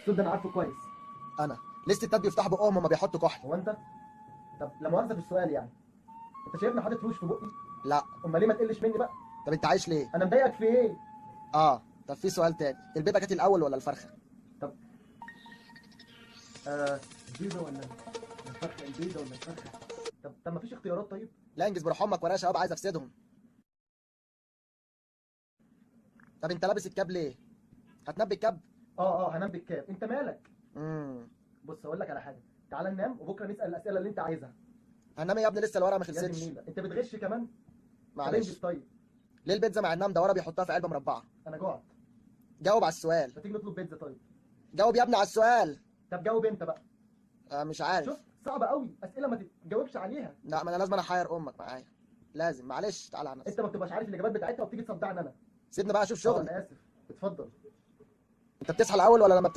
الصوت ده انا عارفه كويس. انا ليه الستات بيفتحوا بقهم وما بيحطوا كحل؟ هو انت؟ طب لا مؤاخذة في السؤال يعني، انت شايفني حاطط روج في بقي؟ لا. امال ليه ما تقلش مني بقى؟ طب انت عايش ليه؟ انا مضايقك في ايه؟ اه. طب في سؤال تاني، البيضة كانت الاول ولا الفرخه؟ طب البيضة ولا الفرخه؟ البيضة ولا الفرخه؟ طب ما فيش اختيارات؟ طيب لا انجز بروح امك، ورايا شباب عايز افسدهم. طب انت لابس الكاب ليه؟ هتنام بالكاب؟ اه هنام بالكاب. انت مالك؟ امم بص اقول لك على حاجة، تعالى ننام وبكره نسال الاسئلة اللي انت عايزها. هنام إيه يا ابني؟ لسه الورقة ما يا دي خلصتش. النيله، انت بتغش كمان؟ طب انجز. معلش. طيب ليه البيتزا مع انها مدورة بيحطها في علبة مربعه؟ انا جوعت. جاوب على السؤال. ما تيجي نطلب بيتزا طيب. جاوب يا ابني على السؤال. طب جاوب انت بقى. آه مش عارف. شفت؟ صعبة قوي، اسئلة ما تتجاوبش عليها. لا ما انا لازم احير امك معايا، لازم. معلش تعالى على انت نفسك. ما بتبقاش عارف الاجابات بتاعتها وبتيجي تصدعني انا. سيبني بقى اشوف اه شغلي. انا اسف، اتفضل. انت بتصحى الاول ولا لما